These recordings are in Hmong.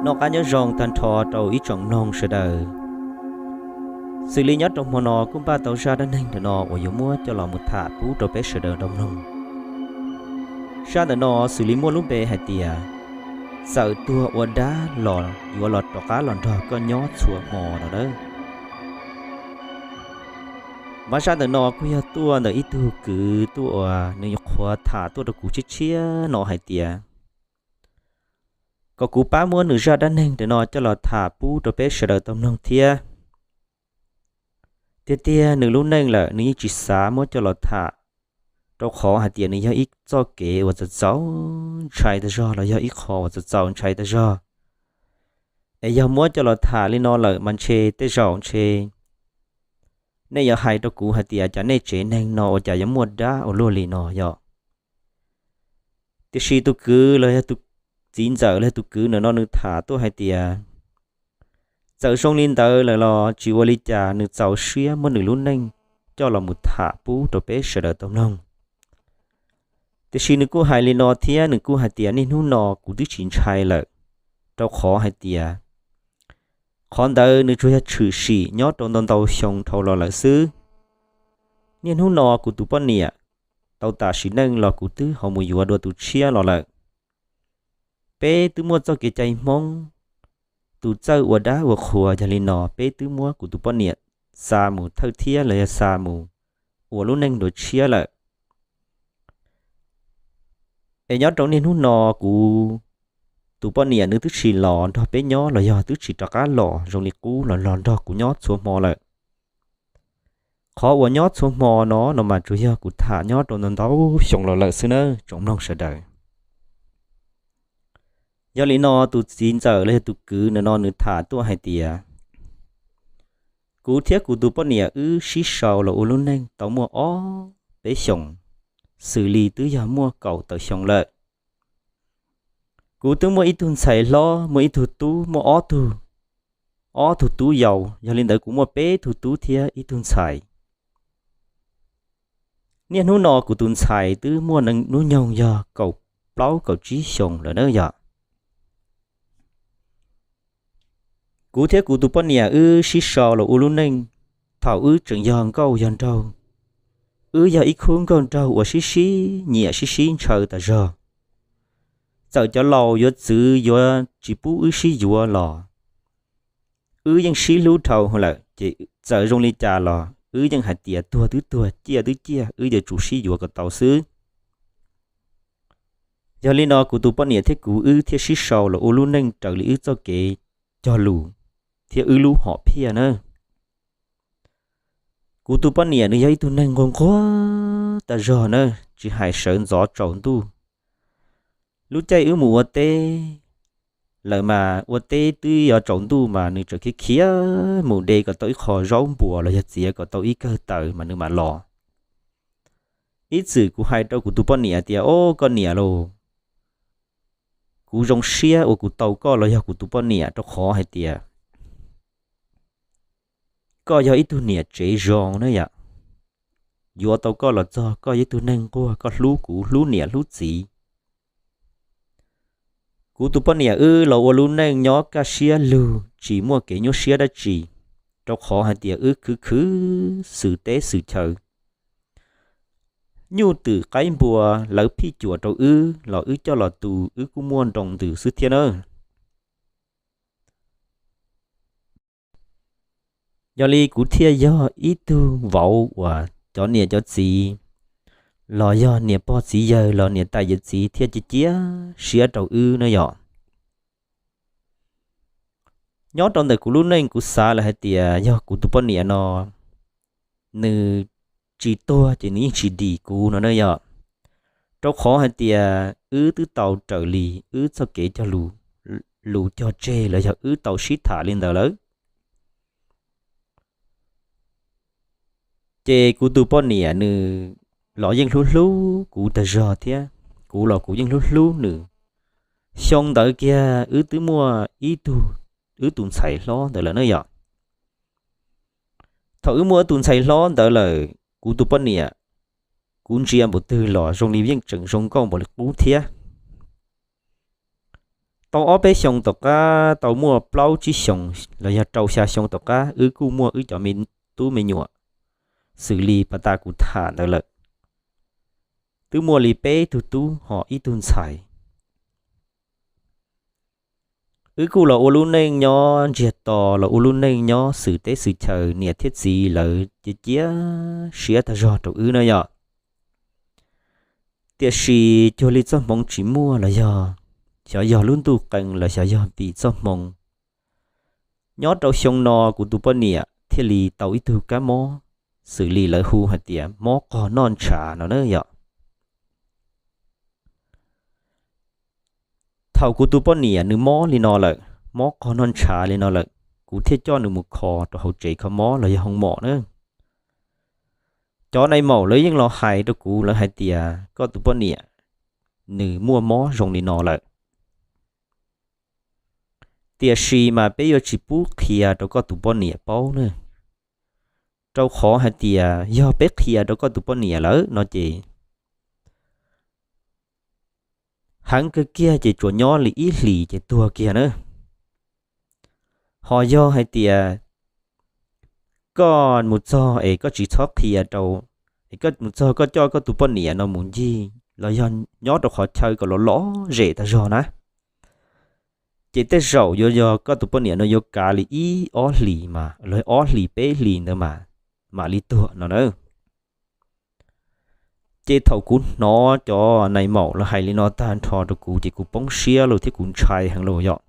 Noj qab nyob zoo tag nrho rau ib tsoom mloog sawv daws. Xws li nyob rau hmo no kuj npaj tau zaj dab neeg ntawm no uas yuav muab coj los mus tham pub rau peb sawv daws tau mloog. Zaj ntawm no xws li muaj lub npe hais tias txawm tuag ua dab los yuav los rov qab los nrog koj nyob txhua hmo no nawb. Mas zaj ntawm no kuj yog tuaj ntawm ib tug kwv tuaj uas nws qhuav tham tuaj rau kuv tshiab tshiab no hais tias kom kuv pab muab nws zaj dab neeg ntawm no coj los tham pub rau peb sawv daws tau mloog thiab. Tiag tiag nws lub neej lawm nws yeej tsis xav muab coj los tham, rau qhov hais tias nws yog ib txoj kev uas txaus txaus ntshai tag zog los yog ib qho uas txaus txaus ntshai tag zog. Es yog muab coj los tham li no lawm mas ntshe tej zaum ntshe nej yuav hais rau kuv hais tias cas nej tsev neeg no ua cas yuav muaj dab ua luaj li no yom. Tiam sis tus kwv los yog tus txiv ntxawm los yog tus kwv ntawm no nws tham tuaj hais tias txawm zoo li ntawd lawm los tsis ua li cas, nws txaus siab muab nws lub neej coj los mus tham pub rau peb sawv daws tau mloog. Tiam sis nws kuj hais li no thiab nws kuj hais tias niaj hnub no kuv twb tsis ntshai lawm, rau qhov hais tias qhov ntawd nws tsuas yog tshwm sim nyob rau ntau ntau xyoo dhau los lawm xwb. Niaj hnub no kuv tus poj niam tau tas sim neej los kuv twb ho mus yuav dua tus tshiab los lawm. Peb twb muaj txoj kev cai Hmoob, tus txawj ua dab ua qhuas, yog li no peb twb muab kuv tus poj niam xa mus thawj thiab los yog xa mus ua lub neej dua tshiab lawm. Es nyob rau niaj hnub no kuv tus poj niam nws twb tsis los nrog peb nyob los yog twb tsis rov qab los zoo li qub los los nrog kuv nyob txhua hmo lawm. Qhov uas nyob txhua hmo no no mas tsuas yog kuv tham nyob rau ntau ntau xyoo los lawm xwb nawb tsoom mloog sawv daws. Yog li no tus txiv ntxawm los yog tus kwv ntawm no nws tham tuaj hais tias kuv thiab kuv tus poj niam wb sib sau los ua lub neej tau muaj ob peb xyoos, xws li twb yog muaj kaum tawm xyoo lawm. Kuv twb muaj ib tug ntxhais hlob, muaj ib tug tub, muaj ob tug, ob tug tub yau, yog li ntawd kuv muaj peb tug tub thiab ib tug ntxhais. Niaj hnub no kuv tus ntxhais twb muaj hnub nyoog yog kaum plaub kaum tsib xyoos lawm na yom. Kuv thiab kuv tus poj niam wb sib sau los ua lub neej thaum wb tseem yog nkauj yog nraug. Wb yog ib khub nkauj nraug uas sib sib nyiam sib sib ntshaw tas zog. Txawm cov laus yuav txwv yuav tsis pub wb sib yuav los wb yeej sib hlub dhau lawm, ces txawm zoo li cas los wb yeej hais tias tuag twb tuag, ciaj twb ciaj, wb yuav tsum sib yuav kom tau xwb. Yog li no kuv tus poj niam thiab kuv wb thiaj sib sau los ua lub neej raws li wb txoj kev cog lus thiab wb lub hom phiaj na. Kuv tus poj niam nws yog ib tug neeg nquag nquag tas zog na, tsis hais sawv ntxov tsaus ntuj. Lub caij wb mus ua teb lawm mas ua teb twb yuav tsaus ntuj mas nws tseem khiav khiav mus de kom tau ib qho zaub npuas los yog txiav kom tau ib kawg taws mas nws mam los. Ib txwm kuv hais rau kuv tus poj niam tias, o, koj niam lauj, kuv zoo siab uas kuv tau koj los yog kuv tus poj niam, rau qhov hais tias koj yog ib tug niam tsev zoo na yom. Yuav tau koj los txog koj yog ib tug neeg nquag, koj hlub kuv, hlub niam hlub txiv. Kuv tus poj niam wb los ua lub neej nyob kaj siab lug, tsis muaj kev nyuaj siab dab tsi, rau qhov hais tias wb khwv khwv xwm teb xwm chaw. Nyuj twm qaib npua lawv phij cuam rau wb los wb coj los tu, wb kuj muaj nroo ntws xwb thiab na. Yog li kuv thiaj yog ib tug vauv uas cov niam cov txiv los yog niam pog txiv yawg los niam tais yawm txiv thiaj cia cia siab rau wb na yom. Nyob rau ntawm kuv lub neej kuv xav lawm hais tias yog kuv tus poj niam no nws tsis tuag ces nws yeej tsis dim kuv no na yom. Rau qhov hais tias wb twb tau raws li wb txoj kev cog lus, lus cog tseg los yog wb tau sib tham li ntawd lawm. Ces kuv tus poj niam nws los yeej hlub hlub kuv tag zog thiab kuv los kuv yeej hlub hlub nws. Xyoo ntawd kiag wb twb muaj ib tug, wb tus ntxhais hlob ntawd lawm na yom. Thaum wb muaj wb tus ntxhais hlob ntawd lawm, kuv tus poj niam, kuv ntsia npaum twg los zoo li yeej tseem zoo nkauj npaum li qub thiab. Tau ob peb xyoo tom qab, tau muaj plaub tsib xyoos los yog rau xya xyoo tom qab, wb kuj muaj wb cov me tub me nyuam xws li pas tas kuv tham ntawd lawm. Twb muaj li peb tug tub ho ib tug ntxhais. Wb kuj los ua lub neej nyob ntsiag to, los ua lub neej nyob xwm teb xwm chaw, niam thiab txiv lawv cia cia siab tag zog rau wb na yom. Tiam sis cuag li txoj hmoov tsis muaj los yog xyov yog lub ntuj qee los xyov yog vim txoj hmoov, nyob rau xyoo no kuv tus poj niam thiaj li tau ib tug kab mob, xws li lawv hu hais tias mob qog noj ntshav no na yom. Thaum kuv tus poj niam nws mob li no lawm, mob qog noj ntshav li no lawm, kuv thiaj coj nws mus kho rau hauv tsev kho mob los yog hoo mom na. Cov nai maum lawv yeej los hais rau kuv, lawv hais tias koj tus poj niam nws muaj mob zoo li no lawm. Tiam sis mas peb yuav tsis pub qhia rau koj tus poj niam paub na, rau qhov hais tias yog peb qhia rau koj tus poj niam lawm no ces heev kawg kiag ces tsuas nyob li ib hlis ces tuag kiag na. Ho yog hais tias koj mus txog es koj tsis txhob qhia rau, es koj mus txog koj coj koj tus poj niam no mus ncig los yog nyob rau qhov chaw kom los lom zem tag zog na, ces tej zaum yuav yog koj tus poj niam no yuav kav li ib ob hlis mas, los ob hlis peb hlis ntawd mas mam li tuag no na. Ces thaum kuv hnov cov nai maum lawv hais li no tag nrho rau kuv ces kuv poob siab lawm thiab kuv ntshai heev lawm yom.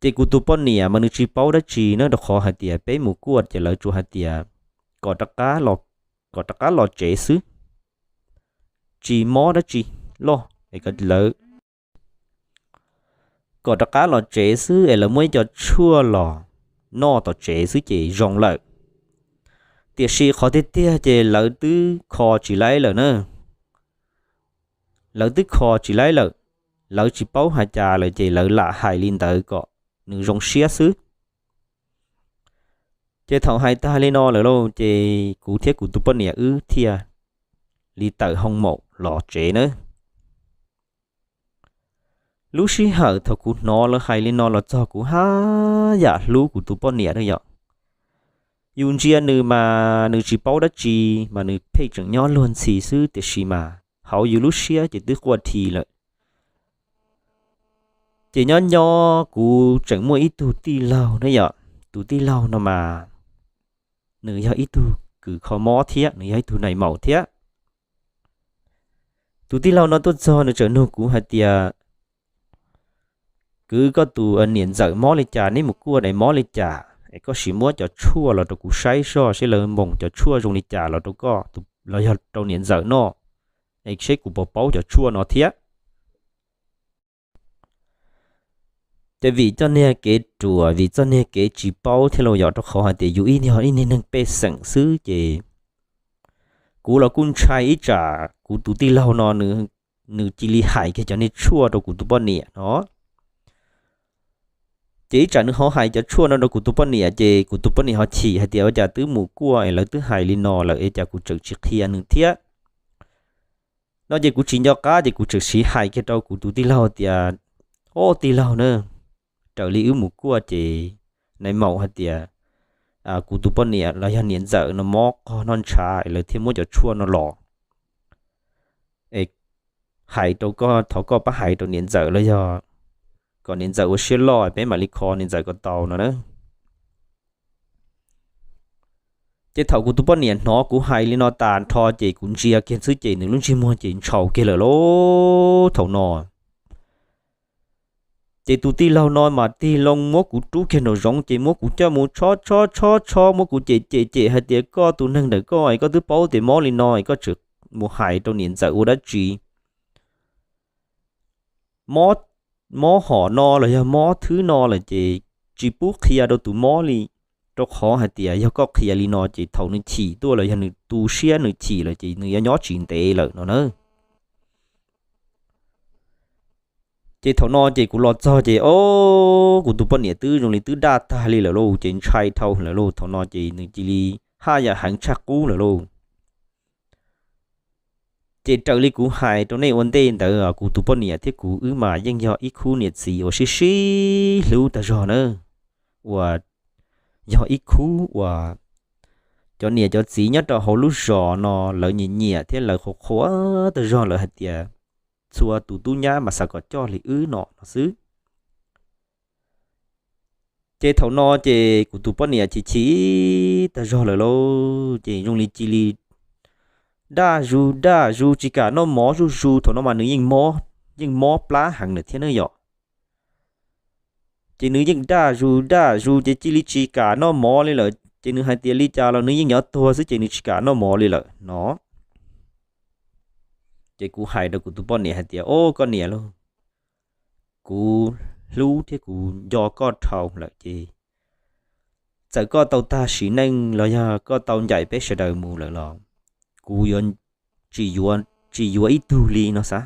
Ces kuv tus poj niam mas nws tsis paub dab tsi na, rau qhov hais tias peb mus kuaj ces lawv tsuas hais tias kom rov qab los, kom rov qab los tsev xwb, tsis mob dab tsi loj es lawv kom rov qab los tsev xwb es lawv muab ib co tshuaj los noj tom tsev xwb ces zoo lawm. Tiam sis qhov tiag tiag ces lawv twb kho tsis laib lawm na. Lawv twb kho tsis laib lawm, lawv tsis paub hais cas lawm ces lawv lam hais li ntawd kom nws zoo siab xwb. Ces thaum hais tag li no lawm lauj ces kuv thiab kuv tus poj niam wb thiaj li tawm hoo maum los tsev na. Lub sij hawm thaum kuv hnov lawv hais li no los txog kuv haj yam hlub kuv tus poj niam na yom. Yus ntsia nws mas nws tsis paub dab tsi, mas nws pheej tseem nyob luag ntxhi xwb tiam sis mas hauv yus lub siab ces twb quaj dhi lawm. Ces nyob nyob kuv tseem muaj ib tug tij laug na yom, tus tij laug no mas nws yog ib tug kws kho mob thiab nws yog ib tug nai maum thiab. Tus tij laug no tuaj txog nws txawm nug kuv hais tias, kwv, koj tus niam ntxawm mob li cas, neb mus kuaj es mob li cas es koj sim muab cov tshuaj los rau kuv saib soj seb lawv moos cov tshuaj zoo li cas los rau koj, los yog rau niam ntxawm noj, es seb kuv puas paub cov tshuaj no thiab. Ces vim txoj niag kev ruam, vim txoj niag kev tsis paub thiab los yog rau qhov hais tias yus ib niag ib niag neeg pej xeem xwb ces kuv los kuj ntshai ib tsam kuv tus tij laug no nws cia li hais kiag cov niag tshuaj rau kuv tus poj niam no. Ces ib tsam nws ho hais cov tshuaj no rau kuv tus poj niam ces kuv tus poj niam ho chim hais tias ua cas twb mus kuaj es lawv twb hais li no lawm es cas kuv tseem tsis qhia nws thiab no. Ces kuv tsis nco qab ces kuv tseem siv hais kiag rau kuv tus tij laug tias, o, tij laug na, raws li wb mus kuaj ces nai maum hais tias kuv tus poj niam los yog niam ntxawm no mob qog noj ntshav es lawv thiaj muab cov tshuaj no los, es hais rau koj, thov koj pab hais rau niam ntxawm los yog kom niam ntxawm ua siab loj peb mam li kho niam ntxawm kom tau no na. Ces thaum kuv tus poj niam hnov kuv hais li no tas nrho ces kuv ntsia kiag xwb ces nws lub ntsej muag ces ntshaus kiag lawm lauj. Thaum no ces tus tij laug no mas tig loo muab kuv rub kiag nraum zoov ces muab kuv coj mus tshob tshob tshob tshob, muab kuv cem cem cem hais tias koj tus neeg ntawm koj es koj twb paub tias mob li no es koj tseem mus hais rau niam ntxawm ua dab tsi. Mob hom no los yog mob thwb no lawm ces tsis pub qhia rau tus mob li, rau qhov hais tias yog koj qhia li no ces thaum nws chim tuaj los yog nws tu siab nws chim lawm ces nws yuav nyob tsis ntev lawm no na. Ces thaum no ces kuv los txog ces o, kuv tus poj niam twb zoo li twb daj tag li lawm lauj, ces ntshai dhau lawm lauj. Thaum no ces nws cia li haj yam heev tshaj qub lawm lauj. Ces raws li kuv hais rau nej ua ntej ntawd, kuv tus poj niam thiab kuv wb mas yeej yog ib khub niam txiv uas sib sib hlub tag zog na, uas yog ib khub uas cov niam cov txiv nyob rau hauv lub zos no lawv nyiam nyiam thiab lawv qhuas qhuas tag zog, lawv hais tias txhua tus tub nyab mas xav kom coj li wb no no xwb. Ces thaum no ces kuv tus poj niam chim chim tag zog lawm lauj, ces zoo li cia li daj zus daj zus tsis kam noj mov zuj zus. Thaum no mas nws yeej mob, yeej mob plab heev lawm thiab na yom. Ces nws yeej daj zus daj zus ces cia li tsis kam noj mov li lawm, ces nws hais tias li cas los nws yeej yuav tuag xwb ces nws tsis kam noj mov li lawm no. Ces kuv hais rau kuv tus poj niam hais tias, o koj niam lauj, kuv hlub thiab kuv nco koj dhau lawm ces txawm koj tau tag sim neej los yog koj tau ncaim peb sawv daws mus lawm los kuv yuav tsis yuav, tsis yuav ib tug li no xav.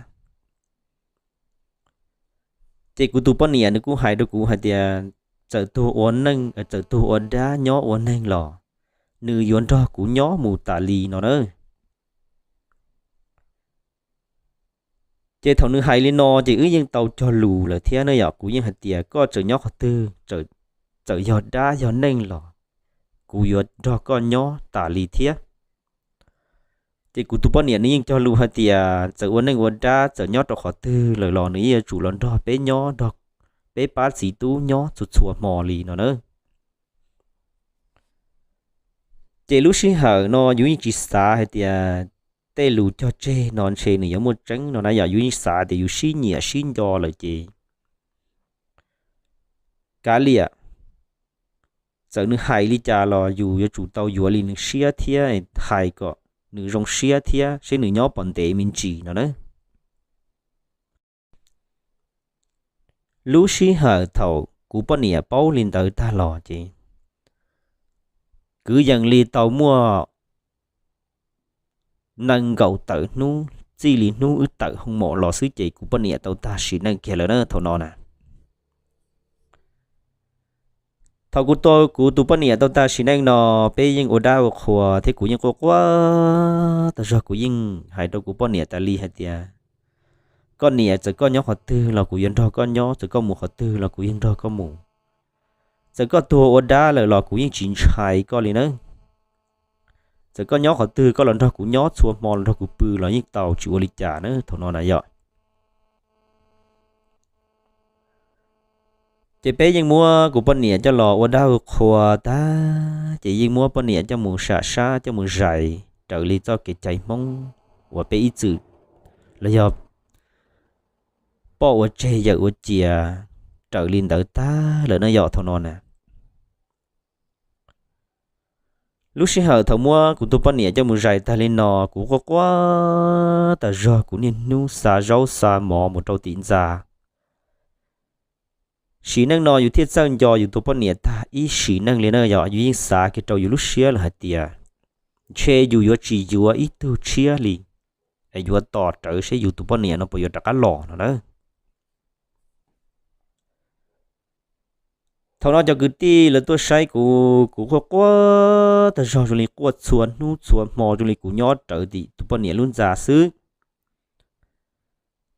Ces kuv tus poj niam nws kuj hais rau kuv hais tias txawm tuag ua neej, txawm tuag ua dab nyob ua neeg los nws yuav nrog kuv nyob mus tas li no na. Ces thaum nws hais li no ces wb yeej tau cog lus lawm thiab na yom. Kuv yeej hais tias koj txawm nyob qhov twg, txawm yog dab yog neej los kuv yuav nrog koj nyob tas li thiab. Ces kuv tus poj niam nws yeej cog lus hais tias txawm ua neej ua dab, txawm nyob rau qhov twg lawm los nws yuav tsum los nrog peb nyob, nrog peb pab txiv tub nyob txhua txhua hmo li no na. Ces lub sij hawm no yus yeej tsis xav hais tias tej lus cog tseg no ntshe nws yuav muaj tseeb no na yom. Yus yeej xav tias yus sib nyiam sib nco lawm ces kav liam, txawm nws hais li cas los yus yuav tsum tau yuav li nws siab thiab hais kom nws zoo siab thiab seb nws nyob pom ntev me ntsis no na. Lub sij hawm thaum kuv poj niam paub li ntawd tag los ces kwv yees li tau muaj nees nkaum tawm hnub, txij li hnub wb tawm hoo mom los xwb ces kuv poj niam tau tag sim neej kiag lawm na thaum no na. Thaum kuv, kuv tus poj niam tau tag sim neej no, peb yeej ua dab ua qhua thiab kuv yeej quaj quaj tag zog. Kuv yeej hais rau kuv poj niam tas li hais tias, koj niam, txawm koj nyob qhov twg los kuv yuav nrog koj nyob, txawm koj mus qhov twg los kuv yeej nrog koj mus. Txawm koj tuag ua dab lawm los kuv yeej tsis ntshai koj li na. Txawm koj nyob qhov twg koj los nrog kuv nyob txhua hmo, los nrog kuv pw los yeej tau, tsis ua li cas na thaum no na yom. Ces peb yeej muab kuv poj niam coj los ua dab ua qhua tag ces yeej muab poj niam coj mus sam sab, coj mus zais raws li txoj kev cai Hmoob uas peb ib txwm los yog poj ua tseg yawm ua cia raws li ntawd tag lawm na yom thaum no na. Lub sij hawm thaum muab kuv tus poj niam coj mus zais tag li no, kuv quaj quaj tas zog, kuv niaj hnub xa zaub xa mov mus rau tim ntxa. Sim neej no yus thiaj txawj nco yus tus poj niam tag ib sim neej li na yom. Yus yeej xav kiag rau yus lub siab lawm hais tias ntshe yus yuav tsis yuav ib tug tshiab li, es yuav tos rawv seb yus tus poj niam no puas yuav rov qab los no na. Thaum no cov kwv tij lawv tuaj saib kuv, kuv quaj quaj tag zog zoo li quaj txhua hnub txhua hmo zoo li kuv nyob rawv tim tus poj niam lub ntxa xwb.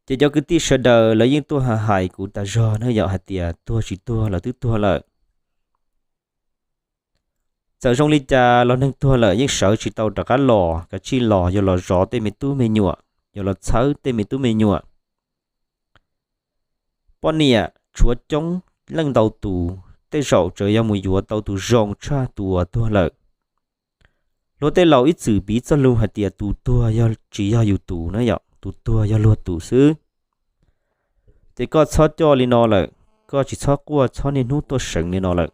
Ces cov kwv tij sawv daws lawv yeej tuaj hais kuv tas zog na yom hais tias tuag tsis tuag los twb tuag lawm. Txawm zoo li cas los neeg tuag lawm yeej sawv tsis tau rov qab los, kav tsij los yog los zov tej me tub me nyuam, yog los txhawb tej me tub me nyuam. Poj niam tshuav coob leej ntau tus, tej zaum tseem yog mus yuav tau tus zoo tshaj tus uas tuag lawm. Luag tej laus ib txwm piv txoj lus hais tias tus tuag yog tsis yog yus tus na yom, tus tuag yog luag tus xwb. Ces koj txhob coj li no lawm, koj tsis txhob quaj txhob niaj hnub tuaj seev li no lawm.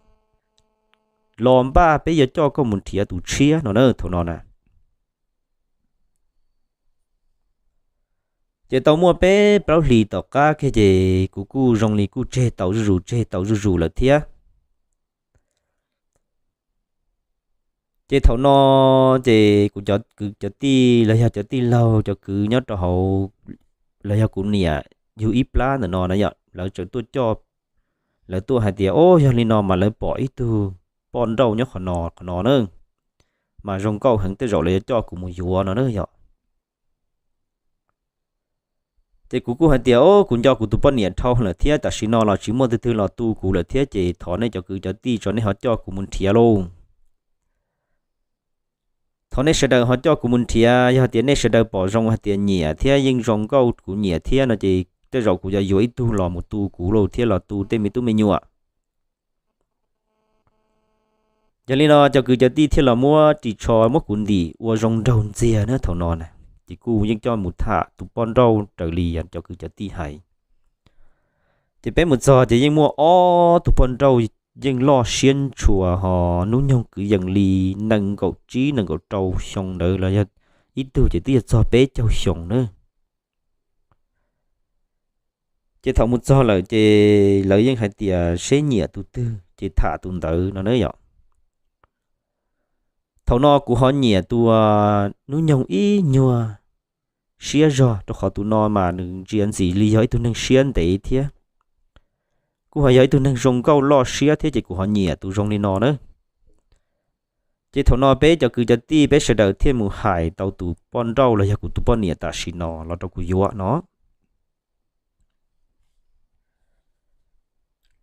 Los npaj peb yuav coj koj mus nrhiav tus tshiab no na thaum no na. Ces tau muaj peb plaub hlis tom qab kiag ces kuv kuj zoo li kuj tseg tau zuj zus, tseg tau zuj zus lawm thiab. Ces thaum no ces kuv cov kwv cov tij los yog cov tij laug cov kwv nyob rau hauv, los yog kuv niam yug ib plab ntawm no na yom, lawv tseem tuaj coj, lawv tuaj hais tias o yog li no mas lawv pom ib tug poj nrauj nyob qhov no qhov no na, mas zoo nkauj heev, tej zaum lawv yuav coj kuv mus yuav no na yom. Ces kuv kuj hais tias, o, kuv nco kuv tus poj niam dhau lawm thiab, tam sim no los tsis muaj twg twg los tu kuv lawm thiab, ces thov nej cov kwv cov tij tso nej ho coj kuv mus nrhiav lauj. Thov nej sawv daws ho coj kuv mus nrhiav, yog tias nej sawv daws pom zoo hais tias nyiam thiab yeej zoo nkauj kuv nyiam thiab no ces tej zaum kuv yuav yuav ib tug los mus tu kuv lauj thiab los tu tej me tub me nyuam. Yog li no cov kwv cov tij thiaj los muab ris tsho muab kuv ntim ua zoo nraug ntxiag na thaum no na. Ces kuj yeej coj mus tham tus poj nrauj raws li cov kwv cov tij hais. Ces peb mus txog ces yeej muaj ob tug poj nrauj yeej loj siab ntshua ho hnub nyoog kwv yees li nees nkaum tsib nees nkaum rau xyoo ntawd los yog ib tug ces twb yog txog peb caug xyoo na. Ces thaum mus txog lawm ces lawv yeej hais tias seb nyiam tus twg ces tham tus ntawd no na yom. Thaum no kuv ho nyiam tus hnub nyoog ib nyuag siab zog rau qhov tus no mas nws ntsia ntxim li yog ib tug neeg siab ntev thiab kuj ho yog ib tug neeg zoo nkauj loj siab thiab ces kuv ho nyiam tus zoo li no na. Ces thaum no peb cov kwv cov tij peb sawv daws thiaj mus hais tau tus poj nrauj los yog kuv tus poj niam tam sim no los rau kuv yuav no.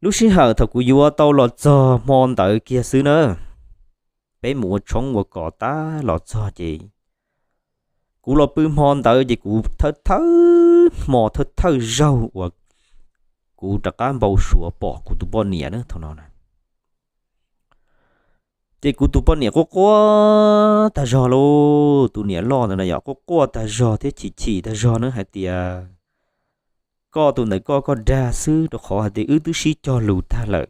Lub sij hawm thaum kuv yuav tau los txog hmo ntawd kiag xwb na, peb mus ua tshoob ua kos tas los txog ces kuv los pw hmo ntawd ces kuv thawj thawj hmo thawj thawj zaug uas kuv rov qab npau suav pom kuv tus poj niam na thaum no na. Ces kuv tus poj niam quaj quaj tag zog lauj, tus niam loj ntawd na yom, quaj quaj tag zog thiab chim chim tag zog na hais tias, koj tus ntawd koj koj dag xwb rau qhov hais tias wb twb sib cog lus tag lawm,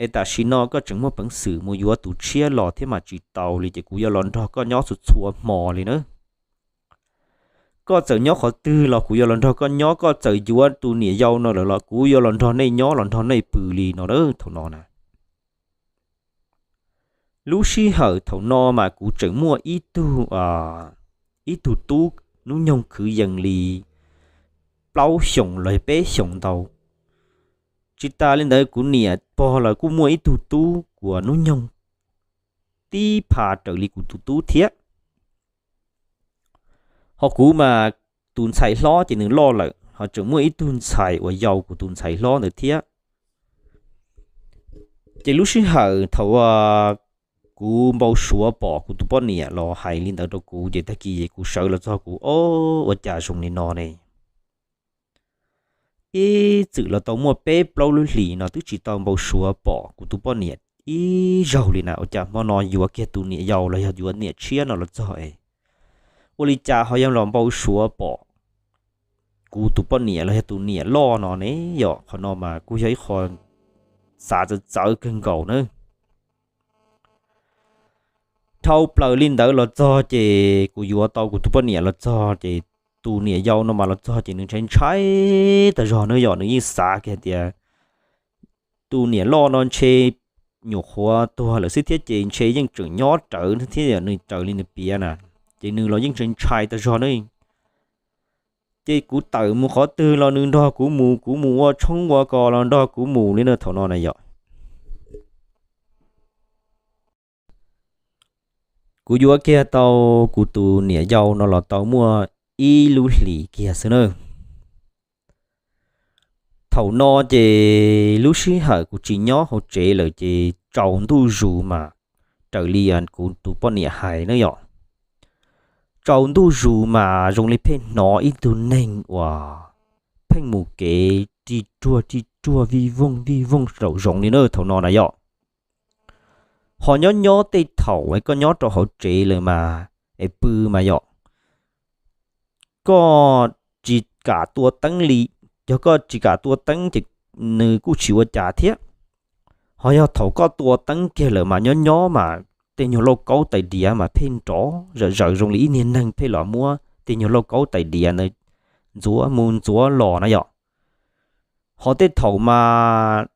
es tam sim no koj tseem muaj peev xwm mus yuav tus tshiab los thiab mas tsis tau li ces kuv yuav los nrog koj nyob txhua txhua hmo li na. Koj txawm nyob qhov twg los kuv yuav los nrog koj nyob, koj txawm yuav tus niam yau no lawm los kuv yuav los nrog nej nyob los nrog nej pw li no na thaum no na. Lub sij hawm thaum no mas kuv tseem muaj ib tug, ib tug tub hnub nyoog kwv yees li plaub xyoos los peb xyoos ntau. Tsis tas li ntawd kuv niam pog los kuj muaj ib tug tub uas hnub nyoog tib pha raws li kuv tus tub thiab. Ho kuv mas tus ntxhais hlob ces nws loj lawm ho tseem muaj ib tug ntxhais uas yau kuv tus ntxhais hlob ntawd thiab. Ces lub sij hawm thaum kuv npau suav pom kuv tus poj niam los hais li ntawd rau kuv ces tag kis kuv sawv los txog kuv, o, ua cas zoo li no ne? Ib txwm los tau muaj peb plaub lub hlis no twb tsis tau npau suav pom kuv tus poj niam ib zaug li na, ua cas hmo no yuav kiag tus niam yau los yog yuav niam tshiab no los txog es ua li cas ho yog los npau suav pom kuv tus poj niam los yog tus niam loj no ne yom? Qhov no mas kuj yog ib qho xav txawv txawv kawg nkaus na. Dhau plaws li ntawd los txog ces kuv yuav tau kuv tus poj niam los txog ces tus niam yau no mas los txog ces nws ntshai ntshai tag zog na yom, nws yeej xav kiag tias tus niam loj no ntshe nyuam qhuav tuag lawm xwb thiab ces ntshe yeej tseem nyob rawv thiab yom, nws raws li nws piav na, ces nws los yeej ntshai ntshai tag zog na. Ces kuv tawm mus qhov twg los nws nrog kuv mus, kuv mus ua tshoob ua kos los nrog kuv mus li na thaum no na yom. Kuv yuav kiag tau kuv tus niam yau no los tau muaj ib lub hlis kiag xwb na. Thaum no ces lub sij hawm kuv tsis nyob hauv tsev lawm ces tsaus ntuj zus mas raws li kuv tus poj niam hais na yom, tsaus ntuj zus mas zoo li pheej hnov ib tug neeg uas pheej mus kev ri ruag ri ruag vij voog vij voog saum zoov li na thaum no na yom. Ho nyob nyob tej thaum koj nyob rau hauv tsev lawm mas es pw mas yom, koj tsis kam tua teeb li, yog koj tsis kam tua teeb ces nws kuj tsis ua cas thiab. Ho yog thaum koj tua teeb kiag lawm mas nyob nyob mas tej nyuag lauj kaub tais diav mas pheej nrov zom zaws zoo li ib niag neeg pheej los muab tej nyuag lauj kaub tais diav ntawd ntxuav mus ntxuav los na yom. Ho tej thaum mas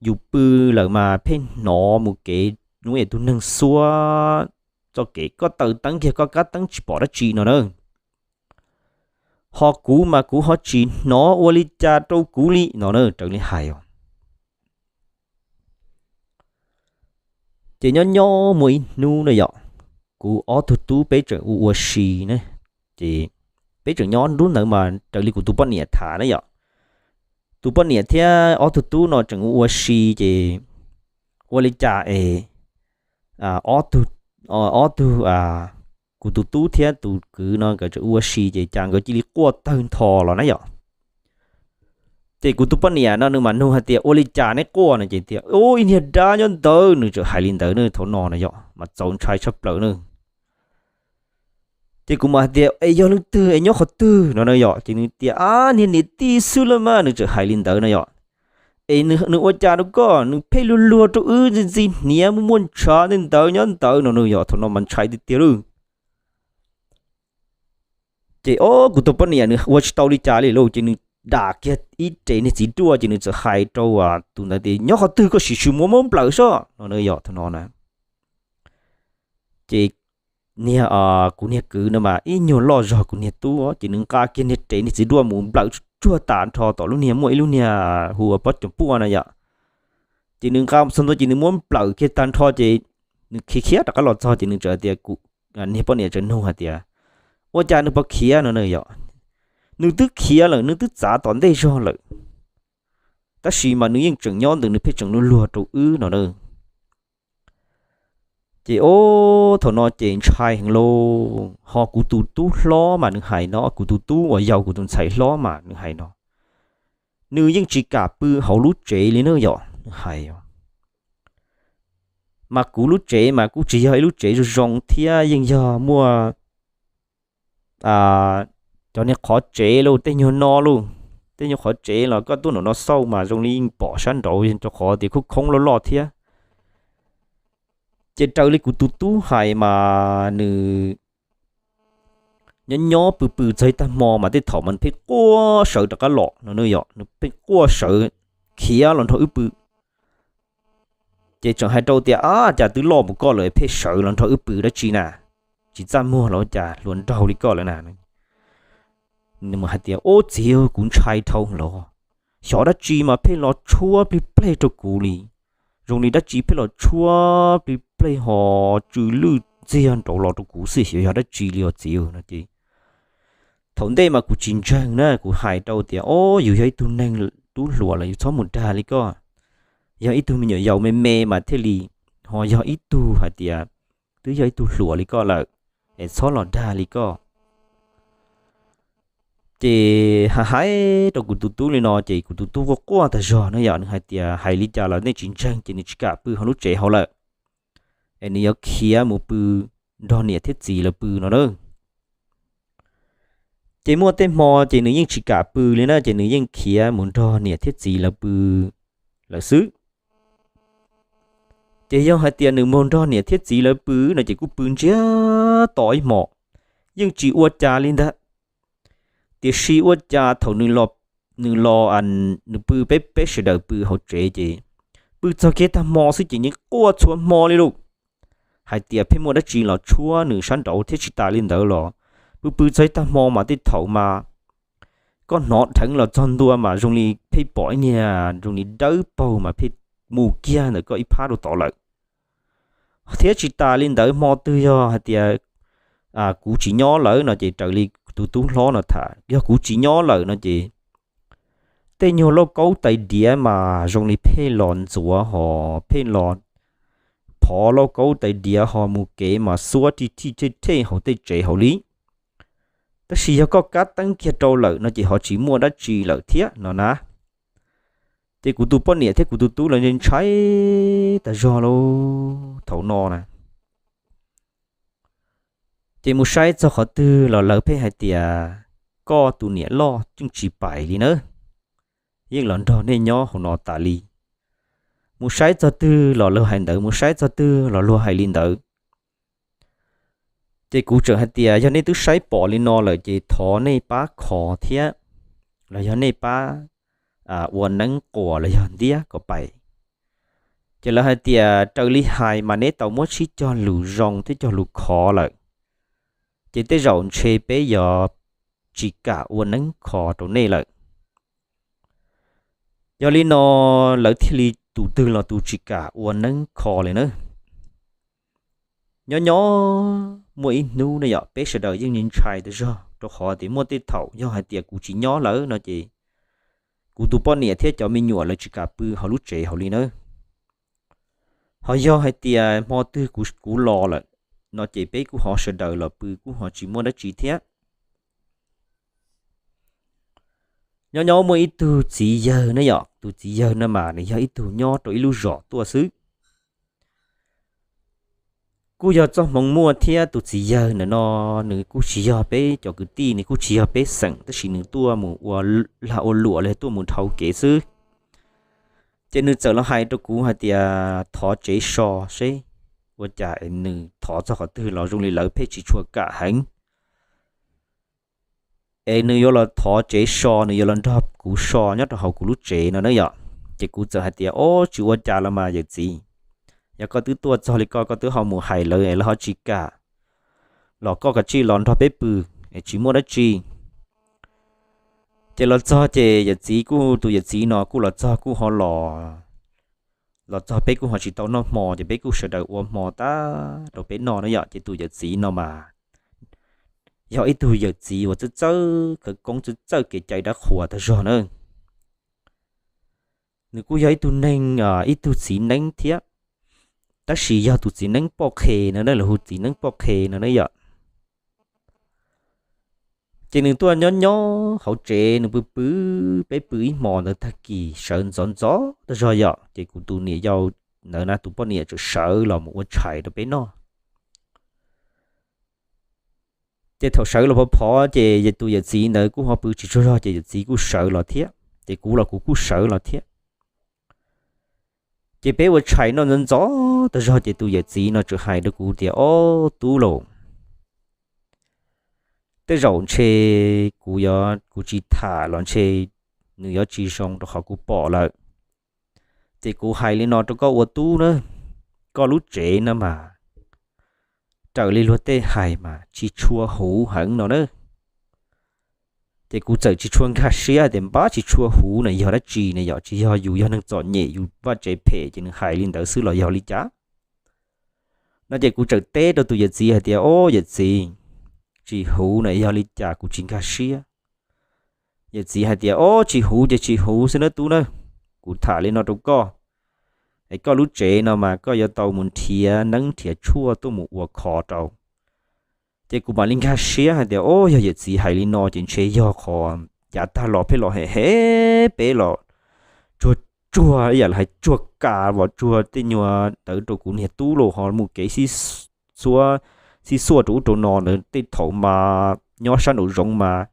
yus pw lawm mas pheej hnov mus kev ua tus neeg xuab txoj kev, koj taws teeb kiag koj kab teeb tsis pom dab tsi no na. Ho kuv mas kuv ho tsis hnov ua li cas rau kuv li no na, raws li hais os. Ces nyob nyob muaj ib hnub na yom, kuv ob tug tub peb tseem ua ua si na, ces Peb tseem nyob nruab ntawd mas raws li kuv tus poj niam tham na yom, tus poj niam thiab ob tug tub no tseem ua si ces ua li cas es ob tug, ob tug, kuv tus tub thiab tus kwv no nkawd tseem ua si ces cas nkawd cia li quaj tawg ntho los na yom. Ces kuv tus poj niam no nws mas nug hais tias ua li cas neb quaj no ces tias ua ib niag dab nyob ntawd, nws tseem hais li ntawd na. Thaum no na yom mas txaus ntshai tshaj plaws na. Ces kuv mas hais tias es yog leej twg es nyob qhov twg no na yom, ces nws tias ab niag niam tij xwb lawm mas, nws tseem hais li ntawd na yom. Es nws ua cas rau koj, nws pheej luag luag rau wb ntxi ntxi hniav muaj muaj ntshav ntawd ntawd nyob ntawd no na yom. Thaum no mas ntshai tiag tiag lawm. Ces ob kuv tus poj niam nws ua tsis tau li cas li lauj, ces nws dam kiag ib rev niag txiv duaj ces nws txawm hais rau tus ntawd tias nyob qhov twg koj sim sim muab muab nplawm soj no na yom. Thaum no na ces niag, kuv niag kwv no mas ib nyuag loj zog kuv niag tub ces nws nqa kiag niag rev niag txiv duaj mus nplawm tsuag tas nrho tom lub niag muaj ib lub niag hu ua pob coom puaj na yom. Ces nws nqa txog ntua ces nws muab nplawm kiag tag nrho ces nws khiav khiav rov qab los txog ces nws txawm tias kuv niag poj niam tseem nug hais tias ua cas nws pom khiav no na yom. Nws twb khiav lawm, nws twb txav tom ntej zog lawm, tab sis mas nws yeej tseem nyob ntawd, nws pheej tseem luag luag rau wb no na. Ces ob thaum no ces ntshai heev lauj, ho kuv tus tub hlob mas nws hais no, kuv tus tub uas yau kuv tus ntxhais hlob mas nws hais no, nws yeej tsis kam pw hauv lub tsev li na yom, nws hais. Mas kuv lub tsev mas kuj tsis yog ib lub tsev zoo zoo thiab, yeej yog muaj cov niag qhov tsev lauj, tej nyuag no lauj, tej nyuag qhov tsev los koj tuaj nram no xauj mas zoo li yeej pom sab nraud rau qhov tias khoob khoob loj loj thiab. Ces raws li kuv tus tub hais mas nws nyob nyob pw pw txog ib tag hmo mas tej thaum mas nws pheej quaj sawv rov qab los no na yom, nws pheej quaj sawv khiav los nrog wb pw. Ces tseem hais rau tias ab cas twb loj mus koj lawm pheej sawv los nrog wb pw dab tsi na, tsis txaj muag los cas hluas nraug li koj lawm na. Nws hais tias ub txiv, kuv ntshai dhau los, xyov dab tsi mas pheej los tshuab plig pleg rau kuv li, zoo li dab tsi pheej los tshuab plig pleg ho tsw lwj ntxiag nraud los rau kuv xwb, xyov yog dab tsi li os txiv no ces thaum ntej mas kuv tsis ntseeg na, kuv hais rau tias o yus yog ib tug neeg tub hluas los yus txhob mus dag li koj, yog ib tug me nyuam yaus me me mas thiaj li, ho yog ib tug hais tias twb yog ib tug hluas li koj lawm es txhob los dag li koj. Ces hais hais rau kuv tus tub li no ces kuv tus tub quaj quaj tag zog na yom, nws hais tias hais li cas los nej tsis ntseeg ces nws tsis kam pw hauv lub tsev hauv lawm, es nws yuav khiav mus pw nrog niam thiab txiv lawv pw no na. Ces muaj tej hmo ces nws yeej tsis kam pw li na, ces nws yeej khiav mus nrog niam thiab txiv lawv pw lawm xwb. Ces yog hais tias nws mus nrog niam thiab txiv lawv pw no ces kuj pw ntsiag to ib hmos, yeej tsis ua cas li ntag. Tiam sis ua cas thaum nws los, nws los, nws pw, peb peb sawv daws pw hauv tsev ces pw txog kiag tag hmo xwb ces nws quaj txhua hmo li lauj, hais tias pheej muaj dab tsi los tshuab nws sab nraud thiab tsis tas li ntawd los pw pw txog ib tag hmo mas tej thaum mas koj hnov dheev los txog ntua mas zoo li pheej pom ib niag zoo li dawb paug mas pheej mus kiag ntawm koj ib phab rau tod lawm. Thiab tsis tas li ntawd hmo twg yog hais tias kuv tsis nyob lawm no ces raws li tus tub hlob no tham, yog kuv tsis nyob lawm no ces tej nyuag lauj kaub tais diav mas zoo li pheej los ntxuav ho pheej los phov lauj kaub tais diav ho mus kev mas xuab ri thij thej thej hauv tej tsev hauv li. Tab sis yog koj kab teeb kiag rau lawm no ces ho tsis muaj dab tsi lawm thiab no na. Ces kuv tus poj niam thiab kuv tus tub lawv ntshai tag zog lauj thaum no na. Ces mus saib txog qhov twg los lawv pheej hais tias koj tus niam loj yeej tsis pais li na, yeej los nrog nej nyob hauv no tas li. Mus saib txog twg los luag hais ntawd, mus saib txog twg los luag hais li ntawd. Ces kuv tseem hais tias yog nej twb saib pom li no lawm ces thov nej pab kho thiab, los yog nej pab ua neeb quas los yog ntiab kom pais. Ces lawv hais tias raws li hais mas neb tau muab sib cog lus zoo thiab cog lus kho lawm, ces tej zaum ntshe peb yuav tsis kam ua neeb kho rau nej lawm. Yog li no lawv thiaj li tus twg los tus tsis kam ua neeb kho li na. Nyob nyob muaj ib hnub ne yom, peb sawv daws yeej ntshai tas zog, rau qhov tias muaj tej thaum yog hais tias kuv tsis nyob lawm no ces kuv tus poj niam thiab cov me nyuam lawv tsis kam pw hauv lub tsev hauv li nawb. Ho yog hais tias hmo twg kuv kuv los lawm no ces peb kuj ho sawv daws los pw kuj ho tsis muaj dab tsi thiab. Nyob nyob muaj ib tug txiv yawg ne yom, tus txiv yawg no mas nws yog ib tug nyob rau ib lub zos tuaj xwb. Kuj yog txoj hmoov muaj thiab, tus txiv yawg ntawm no nws kuj tsis yog peb cov kwv tij, nws kuj tsis yog peb xeem, tab sis nws tuaj mus ua lag ua luam los tuaj mus dhau kev xwb. Ces nws txawm los hais rau kuv hais tias thov tsev so seb ua cas es nws thov txog qhov twg los zoo li lawv pheej tsis tshua kam heev. Es nws yuav los thov tsev so, nws yuav los nrog kuv so nyob rau hauv kuv lub tsev no na yom. Ces kuv txawm hais tias, Ob, tsis ua cas los mas yawm txiv, yog koj twb tuaj txog li ko koj twb ho mus hais lawv es lawv ho tsis kam los koj kav tsij los nrog peb pw es tsis muaj dab tsi. Ces los txog ces yawm txiv kuj, tus yawm txiv no kuj los txog kuj ho los, los txog peb kuj ho tsis tau noj hmo ces peb kuj sawv daws ua hmo tag rau peb noj na yom. Ces tus yawm txiv no mas yog ib tug yawm txiv uas txawj txawj khawv koob, txawj txawj kev cai dab qhuas tag zog na. Nws kuj yog ib tug neeg, ib tug txiv neeb thiab, tab sis yog tus txiv neeb poj qhe no na, lawv hu txiv neeb poj qhe no na yom. Ces nws tuaj nyob nyob hauv tsev, nws pw pw, peb pw ib hmo ntawd tag kis sawv ntxov ntxov tag zog yom, ces kuv tus niam yau ntawd na, tus poj niam txawm sawv los mus ua tshais rau peb noj. Ces thaum sawv los phov phov ces tus yawm txiv ntawd kuj ho pw tsis tsaug zog ces yawm txiv kuj sawv los thiab, ces kuv los kuv kuj sawv los thiab. Ces peb ua tshais noj ntxov ntxov tag zog ces tus yawm txiv no txawm hais rau kuv tias, Ob tub lauj, tej zaum ntshe kuv yuav, kuv tsis tham los ntshe nws yuav tsis zoo rau qhov kuv pom lawm. Ces kuv hais li no rau koj ua tub na, koj lub tsev no mas raws li luag tej hais mas tsis tshua huv heev no na. Ces kuv txawm tsis tshua nkag siab tias npab tsis tshua huv na yog dab tsi ne yom, tsis yog yus yog neeg txom nyem yus vaj tsev phem ces nws hais li ntawd xwb los yog li cas no. Ces kuv txawm teb rau tus yawm txiv hais tias, Ob yawm txiv, tsis huv na yog li cas kuv tsis nkag siab. Yawm txiv hais tias, Ob tsis huv ces tsis huv xwb nawb tub na, kuv tham li no rau koj, es koj lub tsev no mas koj yuav tau mus nrhiav neeb nrhiav tshuaj tuaj mus ua kho rau. Ces kuv mam li nkag siab hais tias, Ob yog yawm txiv hais li no ces ntshe yog qhov yav tag los pheej los hem hem peb los tsuag tsuag ib yam li hais tsuag kas los tsuag tej nyuag ntawd rau kuv niag tub los ho mus kev xib xuab rau ub rau no ntawd, tej thaum mas nyob sab nraum zoov mas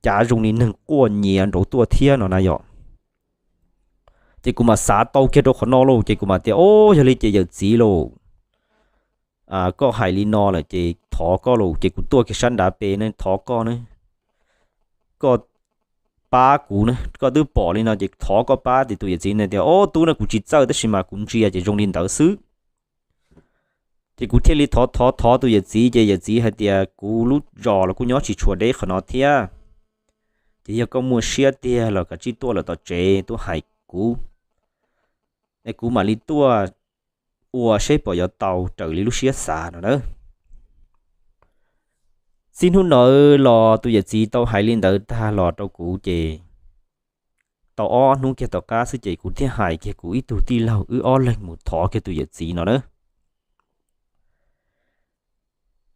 cav zoo li neeg quaj nyiav nraud tuaj thiab no na yom. Ces kuv mam xav tau kiag rau qhov no lauj, ces kuv mam tias, Ob yog li ces yawm txiv lauj, koj hais li no lawm ces thov koj lauj. Ces kuv tuaj kiag sab nrav pem ne, Thov koj ne, koj pab kuv ne, koj twb pom li no ces thov koj pab. Ces tus yawm txiv na tias, Ob tub na, kuv tsis txawj tab sis mas kuv ntsia ces zoo li ntawd xwb. Ces kuv thiaj li thov thov thov tus yawm txiv, ces yawm txiv hais tias, Kuv lub zos los kuj nyob tsis tshua deb qhov no thiab, ces yog koj muaj siab tiag los kav tsij tuaj lawm tom tsev tuaj hais kuv, es kuv mam li tuaj ua seb puas yuav tau raws li lub siab xav no na. Txij hnub ntawd los tus yawm txiv tau hais li ntawd tag los rau kuv ces tau ob hnub kiag tom qab xwb ces kuv thiaj hais kiag kuv ib tug tij laug wb ob leeg mus thov kiag tus yawm txiv no na.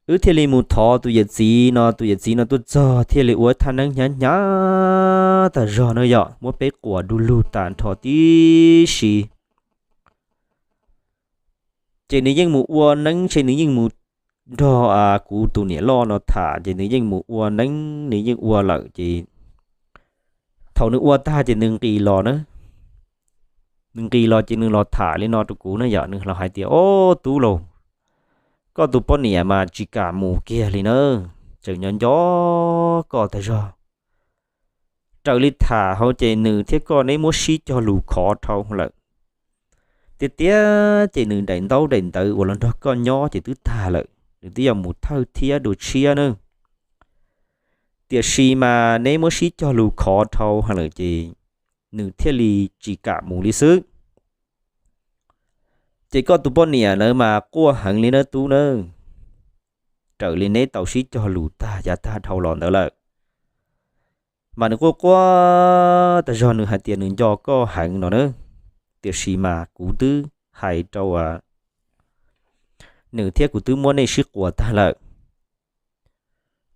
Wb thiaj li mus thov tus yawm txiv no, tus yawm txiv no tuaj txog thiaj li ua thaj neeb hnyav hnyav tag zog na yom, muab peb quas du lug tag nrho tib si. Ces nws yeej mus ua neeb, ces nws yeej mus nrog kuv tus niam loj no tham, ces nws yeej mus ua neeb, nws yeej ua lawm ces thaum nws ua tag ces nws nqis los na. Nws nqis los ces nws los tham li no rau kuv na yom, nws los hais tias, Ob tub lauj, koj tus poj niam mas tsis kam mus kiag li na, tseem nco nco koj tag zog. Raws li tham hauv ces nws thiab koj neb muab sib cog lus khov dhau lawm. Tiag tiag ces nws daim ntaub daim ntawv uas los nrog koj nyob ces twb tag lawm, nws twb yuav mus thawj thiab dua tshiab na. Tiam sis mas neb muab sib cog lus khov dhau heev lawm ces nws thiaj li tsis kam mus li xwb. Ces koj tus poj niam ntawd mas quaj heev li nawb tub nawb. raws li neb tau sib cog lus tag yav tag dhau los ntawd lawm. Mas nws quaj quaj tag zog, nws hais tias nws nco koj heev no na, tiam sis mas kuv twb hais rau nws thiab kuv twb muab nej sib quas tag lawm.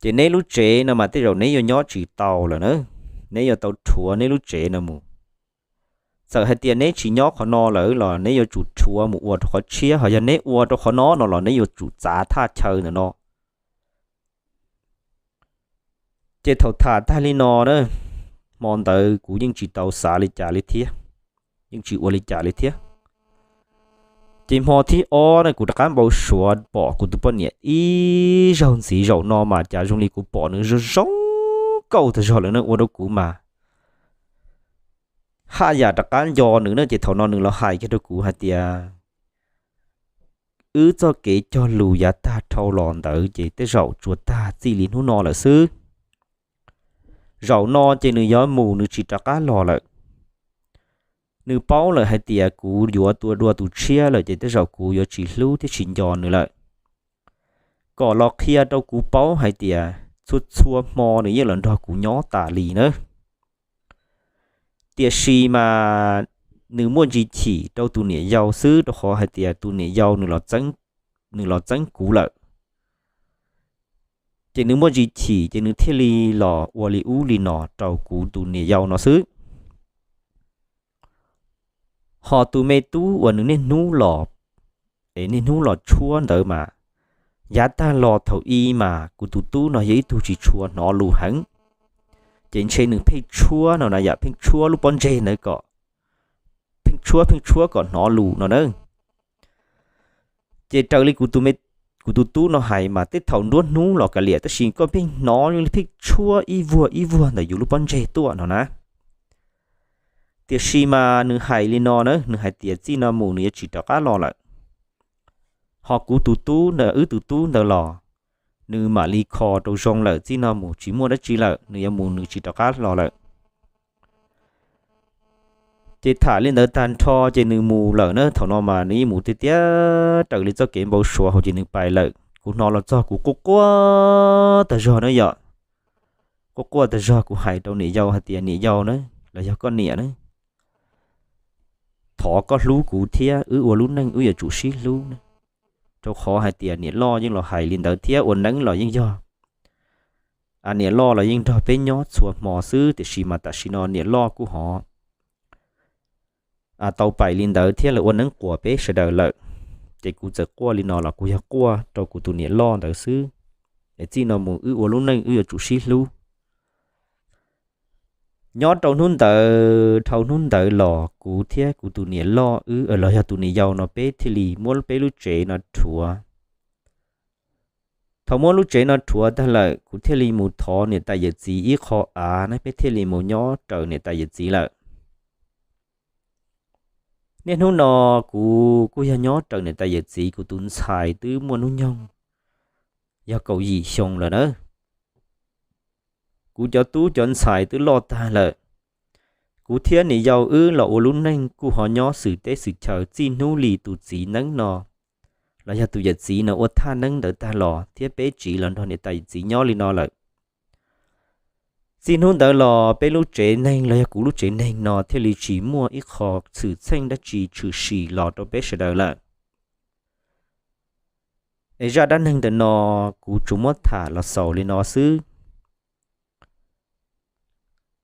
Ces neb lub tsev no mas tej zaum neb yuav nyob tsis tau lawm na, neb yuav tau rhuav neb lub tsev no mus. Txawm hais tias neb tsis nyob qhov no lawm los neb yuav tsum rhuav mus ua rau qhov tshiab, ho yog neb ua rau qhov no no los neb yuav tsum txav thaj chaw ntawm no. Ces thaum tham tag li no na, hmo ntawd kuv yeej tsis tau xav li cas li thiab, yeej tsis ua li cas li thiab. Ces hmo thib ob na kuv rov qab npau suav pom kuv tus poj niam ib zaug ntxiv, zaum no mas cas zoo li kuv pom nws zoo zoo nkauj tag zog lawm na, ua rau kuv mas haj yam rov qab nco nws na. Ces thaum no nws los hais kiag rau kuv hais tias wb txoj kev cog lus yav tag dhau los ntawd ces tej zaum tsuas tag txij li hnub no lawm xwb. Zaum no ces nws yuav mus, nws tsis rov qab los lawm. Nws paub lawm hais tias kuv yuav tua dua tus tshiab lawm ces tej zaum kuv yuav tsis hlub thiab tsis nco nws lawm. Kom los qhia rau kuv paub hais tias txhua txhua hmo nws yeej los nrog kuv nyob tas li na. Tiam sis mas nws muaj ntsis chim rau tus niam yau xwb, rau qhov hais tias tus niam yau nws los txeeb kuv lawm. Ces nws muaj ntsis chim ces nws thiaj li los ua li ub li no rau kuv tus niam yau no xwb. Ho tus me tub uas nws niaj hnub los, es niaj hnub los tshuab ntawd mas, yav tag los thaum i mas kuv tus tub no yog ib tug tsis tshua hnov lus heev. Ces ntshe nws pheej tshuab no na yom, pheej tshuab lub pob ntseg ntawd kom, pheej tshuab pheej tshuab kom hnov lus no na. Ces raws li kuv tus tub no hais mas tej thaum nruab hnub los kav liam, tab sis koj pheej hnov li pheej tshuab ib vuag ib vuag ntawm yus lub pob ntseg tuaj no na. Tiam sis mas nws hais li no na, nws hais tias txij no mus nws yuav tsis rov qab los lawm. Ho kuv tus tub ntawd, wb tus tub ntawd los, nws mam li kho rau zoo lawm, txij no mus tsis muaj dab tsi lawm, nws yuav mus nws tsis rov qab los lawm. Ces tham li ntawd tag nrho ces nws mus lawm na. Thaum no mas nws yeej mus tiag tiag, raws li txoj kev npau suav hauv ces nws pais lawm. Kuv hnov los txog kuv quaj quaj tag zog na yom. Quaj quaj tag zog kuv hais rau niam yau hais tias niam yau na, los yog koj niam na, thov koj hlub kuv thiab, wb ua lub neej wb yuav tsum sib hlub na. Rau qhov hais tias niam loj yeej los hais li ntawd thiab ua neeb los yeej yog, niam loj los yeej nrog peb nyob txhua hmo xwb, tiam sis mas tam sim no niam loj kuj ho tau pais li ntawd thiab lawv ua neeb quas peb sawv daws lawm. Ces kuv txawm quaj li no los kuv yog quaj rau kuv tus niam loj ntawd xwb. Es txij no mus wb ua lub neej wb yuav tsum sib hlub. Nyob rau hnub ntawd, dhau hnub ntawd los kuv thiab kuv tus niam loj wb, los yog tus niam yau no, peb thiaj li muab peb lub tsev no rhuav. Thaum muab lub tsev no rhuav tag lawm kuv thiaj li mus thov niam tais yawm txiv ib qho av na, peb thiaj li mus nyob raws niam tais yawm txiv lawm. Niaj hnub no kuv kuj yog nyob raws niam tais yawm txiv, kuv tus ntxhais twb muaj hnub nyoog yog kaum yim xyoo lawm na. Kuv cov tub cov ntxhais twb loj tag lawm. Kuv thiab niam yau wb los ua lub neej kuj ho nyob xwm teb xwm chaw txij hnub li tus txiv neeb no, los yog tus yawm txiv no ua thaj neeb ntawd tag los thiab peb tsiv los nrog niam tais yawm txiv nyob li no lawm. Txij hnub ntawd los peb lub tsev neeg los yog kuv lub tsev neeg no thiaj li tsis muaj ib qho xwm txheej dab tsi tshwm sim los rau peb sawv daws lawm. Es zaj dab neeg ntawm no kuv tsuas muab tham los xaus li no xwb.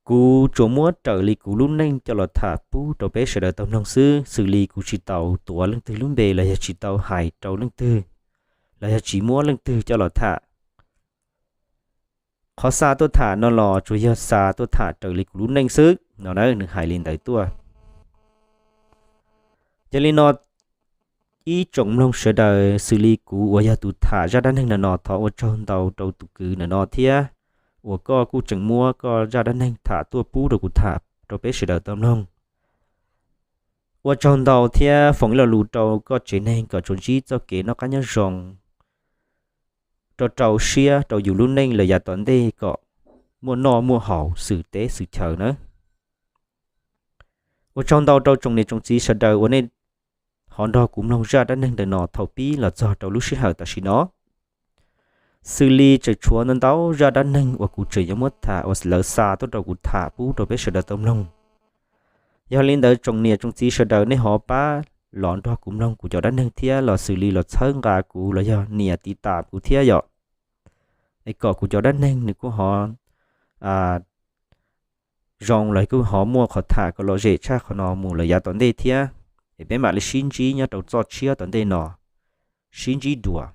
Kuv tsuas muab raws li kuv lub neej coj los tham pub rau peb sawv daws tau mloog xwb, xws li kuv tsis tau tuav leej twg lub npe los yog tsis tau hais rau leej twg, los yog tsis muab leej twg coj los tham. Qhov xa tuaj tham no los tsuas yog xa tuaj tham raws li kuv lub neej xwb no na, nws hais li ntawd tuaj. Yog li no, ib tsoom mloog sawv daws, xws li kuv uas yog tus tham zaj dab neeg no no, thov ua tsaug ntau rau tus kwv ntawm no thiab, uas koj kuj tseem muab koj zaj dab neeg tham tuaj pub rau kuv tham rau peb sawv daws tau mloog. Ua tsaug ntau thiab foom ib lo lus rau koj tsev neeg kom tsuas ntsib txoj kev noj qab nyob zoo, rau rau siab rau yus lub neej lawm yav tom ntej kom muaj noj muaj haus xwm teb xwm chaw nawb. Ua tsaug ntau rau tsoom niam tsoom txiv sawv daws uas nej ho nrog kuv mloog zaj dab neeg ntawm no thaum pib los txog rau lub sij hawm tam sim no. Xws li tseem tshuav ntau ntau zaj dab neeg uas kuv tseem yuav muab tham uas lawv xa tuaj rau kuv tham pub rau peb sawv daws tau mloog. Yog li ntawd tsoom niam tsoom txiv sawv daws nej ho pab los nrog kuv mloog kuv cov dab neeg thiab los xws li los txhawb nqa kuv los yog nias tiv tam kuv thiab yom, es kom kuv cov dab neeg nws kuj ho zoo los kuj ho muaj qhov tham kom lom zem tshaj qhov no mus lawm yav tom ntej thiab. Es peb mam li sib ntsib nyob rau txoj tshiab tom ntej no, sib ntsib dua.